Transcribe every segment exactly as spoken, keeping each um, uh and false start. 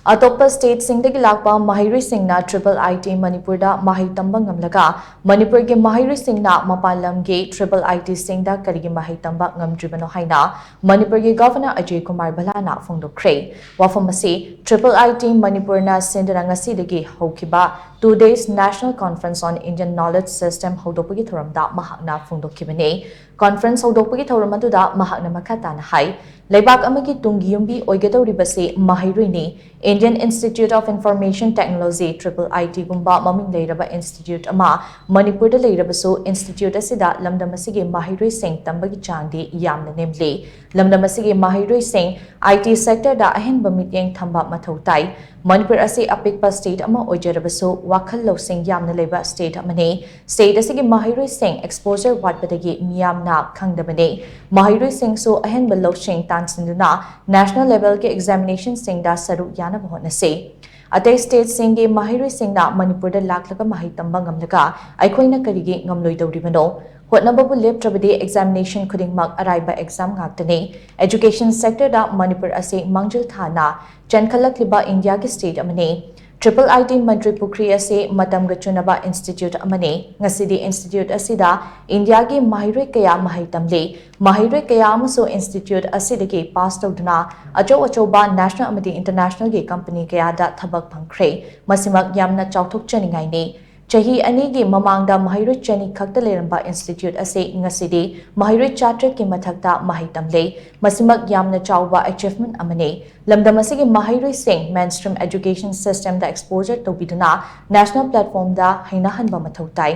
ꯑꯇꯣꯞꯄ ꯁ꯭ꯇꯦꯠꯁꯤꯡꯗꯒꯤ ꯂꯥꯛꯄ ꯃꯍꯩꯔꯣꯏꯁꯤꯡꯅ ꯇ꯭ꯔꯤꯄꯜ ꯑꯥꯏ ꯇꯤ ꯃꯅꯤꯄꯨꯔꯗ ꯃꯍꯩ ꯇꯝꯕ ꯉꯝꯂꯒ ꯃꯅꯤꯄꯨꯔꯒꯤ ꯃꯍꯩꯔꯣꯏꯁꯤꯡꯅ ꯃꯄꯥꯟ ꯂꯝꯒꯤ ꯇ꯭ꯔꯤꯄꯜ ꯑꯥꯏ ꯇꯤꯁꯤꯡꯗ ꯀꯔꯤꯒꯤ ꯃꯍꯩ ꯇꯝꯕ ꯉꯝꯗ꯭ꯔꯤꯕꯅꯣ ꯍꯥꯏꯅ ꯃꯅꯤꯄꯨꯔꯒꯤ ꯒꯚꯔꯅꯔ ꯑꯖꯌ ꯀꯨꯃꯥꯔ ꯚꯜꯂꯥꯅ ꯐꯣꯡꯗꯣꯛꯈ꯭ꯔꯦ꯫ ꯋꯥꯐꯝ ꯑꯁꯤ ꯇ꯭ꯔꯤꯄꯜ ꯑꯥꯏ ꯇꯤ ꯃꯅꯤꯄꯨꯔꯅ ꯁꯤꯟꯗꯨꯅ ꯉꯁꯤꯗꯒꯤ ꯍꯧꯈꯤꯕ two days National Conference on Indian Knowledge System ꯍꯧꯗꯣꯛꯄꯒꯤ ꯊꯧꯔꯝꯗ ꯃꯍꯥꯛꯅ ꯐꯣꯡꯗꯣꯛꯈꯤꯕꯅꯤ꯫ ꯀꯣꯟꯐꯔꯦꯟꯁ ꯍꯧꯗꯣꯛꯄꯒꯤ ꯊꯧꯔꯝ ꯑꯗꯨꯗ ꯃꯍꯥꯛꯅ ꯃꯈꯥ ꯇꯥꯅ ꯍꯥꯏ, ꯂꯩꯕꯥꯛ ꯑꯃꯒꯤ ꯇꯨꯡꯒꯤ ꯌꯨꯝꯕꯤ ꯑꯣꯏꯒꯗꯧꯔꯤꯕꯁꯤ ꯃꯍꯩꯔꯣꯏꯅꯤ꯫ Indian Institute of Information Technology, triple I T ꯒꯨꯝꯕ ꯃꯃꯤꯡ ꯂꯩꯔꯕ ꯏꯟꯁꯇꯤꯇ꯭ꯌꯨꯠ ꯑꯃ ꯃꯅꯤꯄꯨꯔꯗ ꯂꯩꯔꯕꯁꯨ, ꯏꯟꯁꯇꯤꯇ꯭ꯌꯨꯠ ꯑꯁꯤꯗ ꯂꯝꯗꯝ ꯑꯁꯤꯒꯤ ꯃꯍꯩꯔꯣꯏꯁꯤꯡ ꯇꯝꯕꯒꯤ ꯆꯥꯡꯗꯤ ꯌꯥꯝꯅ ꯅꯦꯝꯂꯤ꯫ ꯂꯝꯗꯝ ꯑꯁꯤꯒꯤ ꯃꯍꯩꯔꯣꯏꯁꯤꯡ I T sector ꯗ ꯑꯍꯦꯟꯕ ꯃꯤꯠꯌꯦꯡ ꯊꯝꯕ ꯃꯊꯧ ꯇꯥꯏ꯫ ꯃꯅꯤꯄꯨꯔ ꯑꯁꯤ ꯑꯄꯤꯛꯄ ꯁ꯭ꯇꯦꯠ ꯑꯃ ꯑꯣꯏꯖꯔꯕꯁꯨ, ꯋꯥꯈꯜ ꯂꯧꯁꯤꯡ ꯌꯥꯝꯅ ꯂꯩꯕ ꯁ꯭ꯇꯦꯠ ꯑꯃꯅꯤ꯫ ꯁ꯭ꯇꯦꯠ ꯑꯁꯤꯒꯤ ꯃꯍꯩꯔꯣꯏꯁꯤꯡ ꯑꯦꯛꯁꯄꯣꯖꯔ ꯋꯥꯠꯄꯗꯒꯤ ꯃꯤꯌꯥꯝꯅ ꯈꯪꯗꯕꯅꯤ꯫ ꯃꯍꯩꯔꯣꯏꯁꯤꯡꯁꯨ ꯑꯍꯦꯟꯕ ꯂꯧꯁꯤꯡ ꯇꯥꯟꯁꯤꯟꯗꯨꯅ ꯅꯦꯁꯅꯦꯜ ꯂꯦꯚꯦꯜꯒꯤ ꯑꯦꯛꯖꯥꯃꯤꯅꯦꯁꯟꯁꯤꯡꯗ ꯁꯔꯨꯛ ꯌꯥꯅꯕ ꯍꯣꯠꯅꯁꯤ꯫ ꯑꯇꯩ ꯁ꯭ꯇꯦꯠꯁꯤꯡꯒꯤ ꯃꯍꯩꯔꯣꯏꯁꯤꯡꯅ ꯃꯅꯤꯄꯨꯔꯗ ꯂꯥꯛꯂꯒ ꯃꯍꯩ ꯇꯝꯕ ꯉꯝꯂꯒ ꯑꯩꯈꯣꯏꯅ ꯀꯔꯤꯒꯤ ꯉꯝꯂꯣꯏꯗꯧꯔꯤꯕꯅꯣ? ꯍꯣꯠꯅꯕꯕꯨ ꯂꯦꯞꯇ꯭ꯔꯕꯗꯤ ꯑꯦꯛꯖꯥꯃꯤꯅꯦꯁꯟ ꯈꯨꯗꯤꯡꯃꯛ ꯑꯔꯥꯏꯕ ꯑꯦꯛꯖꯥꯝ ꯉꯥꯛꯇꯅꯤ꯫ ꯑꯦꯖꯨꯀꯦꯁꯟ ꯁꯦꯛꯇꯔꯗ ꯃꯅꯤꯄꯨꯔ ꯑꯁꯤ ꯃꯥꯡꯖꯤꯜ ꯊꯥꯅ ꯆꯦꯟꯈꯠꯂꯛꯂꯤꯕ ꯏꯟꯗꯤꯌꯥꯒꯤ ꯁ꯭ꯇꯦꯠ ꯑꯃꯅꯤ꯫ ꯇ꯭ꯔꯤꯄꯜ ꯑꯥꯏ ꯇꯤ ꯃꯟꯇ꯭ꯔꯤ ꯄꯨꯈ꯭ꯔꯤ ꯑꯁꯤ ꯃꯇꯝꯒ ꯆꯨꯅꯕ ꯏꯟꯁꯇꯤꯇ꯭ꯌꯨꯠ ꯑꯃꯅꯤ꯫ ꯉꯁꯤꯗꯤ ꯏꯟꯁꯇꯤꯇ꯭ꯌꯨꯠ ꯑꯁꯤꯗ ꯏꯟꯗꯤꯌꯥꯒꯤ ꯃꯍꯩꯔꯣꯏ ꯀꯌꯥ ꯃꯍꯩ ꯇꯝꯂꯤ꯫ ꯃꯍꯩꯔꯣꯏ ꯀꯌꯥ ꯑꯃꯁꯨ ꯏꯟꯁꯇꯤꯇ꯭ꯌꯨꯠ ꯑꯁꯤꯗꯒꯤ ꯄꯥꯁ ꯇꯧꯗꯨꯅ ꯑꯆꯧ ꯑꯆꯧꯕ ꯅꯦꯁꯅꯦꯜ ꯑꯃꯗꯤ ꯏꯟꯇꯔꯅꯦꯁꯅꯦꯜꯒꯤ ꯀꯝꯄꯅꯤ ꯀꯌꯥꯗ ꯊꯕꯛ ꯐꯪꯈ꯭ꯔꯦ꯫ ꯃꯁꯤꯃꯛ ꯌꯥꯝꯅ ꯆꯥꯎꯊꯣꯛꯆꯅꯤꯡꯉꯥꯏꯅꯤ꯫ ꯆꯍꯤ ꯑꯅꯤꯒꯤ ꯃꯃꯥꯡꯗ ꯃꯍꯩꯔꯣꯏ ꯆꯅꯤ ꯈꯛꯇ ꯂꯩꯔꯝꯕ ꯏꯟꯁꯇꯤꯇ꯭ꯌꯨꯠ ꯑꯁꯤ ꯉꯁꯤꯗꯤ ꯃꯍꯩꯔꯣꯏ ꯆꯥꯇ꯭ꯔꯦꯠꯀꯤ ꯃꯊꯛꯇ ꯃꯍꯩ ꯇꯝꯂꯦ꯫ ꯃꯁꯤꯃꯛ ꯌꯥꯝꯅ ꯆꯥꯎꯕ ꯑꯦꯆꯤꯚꯃꯦꯟ ꯑꯃꯅꯤ꯫ ꯂꯝꯗꯝ ꯑꯁꯤꯒꯤ ꯃꯍꯩꯔꯣꯏꯁꯤꯡ ꯃꯦꯟꯁ꯭ꯇ꯭ꯔꯤꯝ ꯑꯦꯖꯨꯀꯦꯁꯟ ꯁꯤꯁꯇꯦꯝꯗ ꯑꯦꯛꯁꯄꯣꯖꯔ ꯇꯧꯕꯤꯗꯨꯅ ꯅꯦꯁꯅꯦꯜ ꯄ꯭ꯂꯦꯠꯐꯣꯔꯝꯗ ꯍꯩꯅꯍꯟꯕ ꯃꯊꯧ ꯇꯥꯏ꯫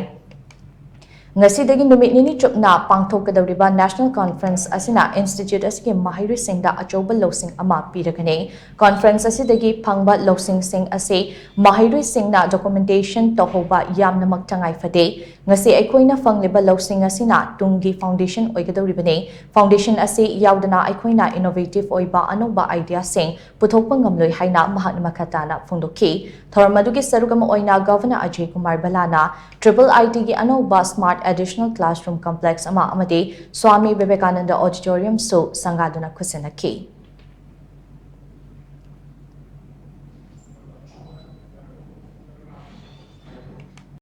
ꯉꯁꯤꯗꯒꯤ ꯅꯨꯃꯤꯠ ꯅꯤꯅꯤ ꯆꯨꯞꯅ ꯄꯥꯡꯊꯣꯛꯀꯗꯧꯔꯤꯕ ꯅꯦꯁꯅꯦꯜ ꯀꯣꯟꯐꯔꯦꯟꯁ ꯑꯁꯤꯅ ꯏꯟꯁꯇꯤꯇ꯭ꯌꯨꯠ ꯑꯁꯤꯒꯤ ꯃꯍꯩꯔꯣꯏꯁꯤꯡꯗ ꯑꯆꯧꯕ ꯂꯧꯁꯤꯡ ꯑꯃ ꯄꯤꯔꯒꯅꯤ꯫ ꯀꯣꯟꯐꯔꯦꯟꯁ ꯑꯁꯤꯗꯒꯤ ꯐꯪꯕ ꯂꯧꯁꯤꯡꯁꯤꯡ ꯑꯁꯤ ꯃꯍꯩꯔꯣꯏꯁꯤꯡꯅ ꯗꯣꯀꯨꯃꯦꯟꯇꯦꯁꯟ ꯇꯧꯍꯧꯕ ꯌꯥꯝꯅꯃꯛ ꯇꯉꯥꯏ ꯐꯗꯦ꯫ ꯉꯁꯤ ꯑꯩꯈꯣꯏꯅ ꯐꯪꯂꯤꯕ ꯂꯧꯁꯤꯡ ꯑꯁꯤꯅ ꯇꯨꯡꯒꯤ ꯐꯥꯎꯟꯗꯦꯁꯟ ꯑꯣꯏꯒꯗꯧꯔꯤꯕꯅꯤ꯫ ꯐꯥꯎꯟꯗꯦꯁꯟ ꯑꯁꯤ ꯌꯥꯎꯗꯅ ꯑꯩꯈꯣꯏꯅ ꯏꯅꯣꯚꯦꯇꯤꯚ ꯑꯣꯏꯕ ꯑꯅꯧꯕ ꯑꯥꯏꯗꯤꯌꯥꯁꯤꯡ ꯄꯨꯊꯣꯛꯄ ꯉꯝꯂꯣꯏ ꯍꯥꯏꯅ ꯃꯍꯥꯛꯅ ꯃꯈꯥ ꯇꯥꯅ ꯐꯣꯡꯗꯣꯛꯈꯤ꯫ ꯊꯧꯔꯝ ꯑꯗꯨꯒꯤ ꯁꯔꯨꯛ ꯑꯃ ꯑꯣꯏꯅ ꯒꯚꯔꯅꯔ ꯑꯖꯌ ꯀꯨꯃꯥꯔ ꯚꯜꯂꯥꯅ ꯇ꯭ꯔꯤꯄꯜ ꯑꯥꯏ ꯇꯤꯒꯤ ꯑꯅꯧꯕ ꯁ꯭ꯃꯥꯔꯠ ꯑꯦꯗꯤꯁꯅꯦꯜ ꯀ꯭ꯂꯥꯁꯔꯨꯝ ꯀꯝꯄ꯭ꯂꯦꯛꯁ ꯑꯃ ꯑꯃꯗꯤ ꯁ꯭ꯋꯥꯃꯤ ꯕꯤꯕꯦꯀꯥꯅꯟꯗ ꯑꯣꯗꯤꯇꯣꯔꯤꯌꯝꯁꯨ ꯁꯪꯒꯥꯗꯨꯅ ꯈꯨꯠꯁꯤꯟꯅꯈꯤ꯫